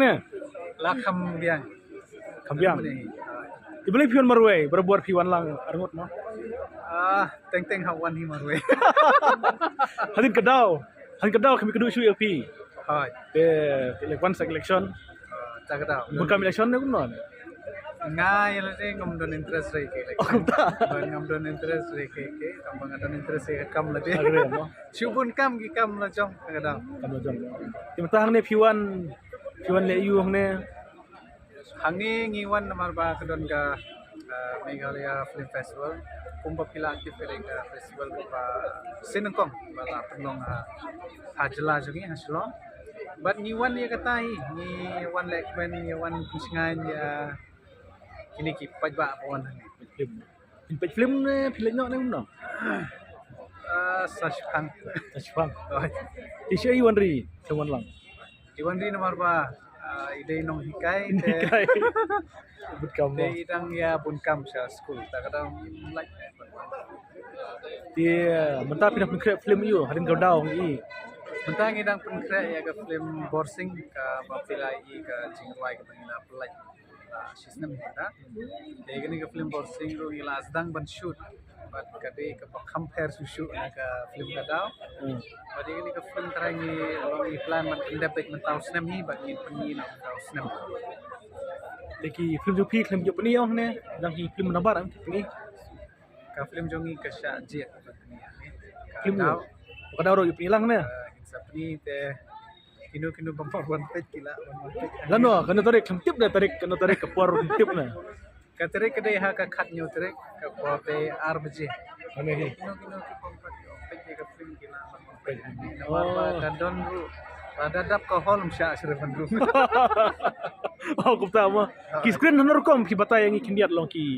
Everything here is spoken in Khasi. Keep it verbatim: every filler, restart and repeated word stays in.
Ne? La kham biang. Kham biang. Te balei phi wan marwei, barabor phi wan lang arngut mo? Ah, teng teng ha wan hi marwei. Hadien ka daw. Hadien ka daw kham ïakynduh shuh ïa phi. Hooid. Te, te leh wan sa election. Ah, ta ka daw. Bun kam election ne kumno? Nga ïa lade ngam don interest re ke election. Oh, kumta. Ngam don interest re ke ke, kam nga don interest re ke kam lade. Agre mo. Shu bun kam ki kam la jong ka daw. Kam la jong. Te mynta hangne phi wan, phi wan leh aiu hangne? Hangne ngi wan namar ba ka don ka, ah, Meghalaya Film Festival. Kumba phi la tip ka dei ka festival kumba sien nyngkong ba la pynlong ha, ha jylla jong ngi ha Shillong. Bad ngi wan ïa kata hi, ngi wan leh kmen, ngi wan pynshngaiñ ïa kine ki paidbah ba wan hangne. Phi peit film ne, phi leit noh ne kumno? Ah, sa shipang. Sa shipang. Oh. Te shaei wan ri, sa wan lang? Te wan ri namar ba, ah, i dei nonghikai, te, nonghikai. Bun kam te mo. I dang ïa bun kam sha skul. Ta ka dang lait. Te mynta phi dang pynkhreh film aiu, hadien ka daw ngi i? Mynta ngi dang pynkhreh ïa ka film Borsing kaba phi la i ka jingrwai kaba ngi la pynlait. Ah, shi snem mynta. Te kane ka film Borsing ruh ngi la sdang ban shoot. Bad ka dei kaba kham pher shuh shuh na ka film ka daw. Hmm. Bad kane ka film trai ngi long ngi plan ban pyndep beit mynta u snem hi bad ngin pyni noh mynta u snem. Te ki film jong phi khlem jop pyni ong ne, dang ki film nabar ang ki pyni. Ka film jong ngi ka Shah Jied. Film daw. Ka daw ruh jop pyni lang ne. Ah, ngin sa pyni te kino kino bym pat wan peit ki lah ban wan peit. Lano, kano tarik khlem tip ne, tarik, kano tarik ka por khlem tip ne. Ka tarik ka dei ha ka khathynñiew tarik, ka por dei ar baje. Hangne hi. Kino kino ki bym pat wan peit ïa ka film ki lah ban wan peit. Namar ba ka don ruh, ba da dap ka hall ym shah shuh ban ruh. Oh, kumta mo. Ki screen hano rukom phi batai ïa ngi khyndiat long ki.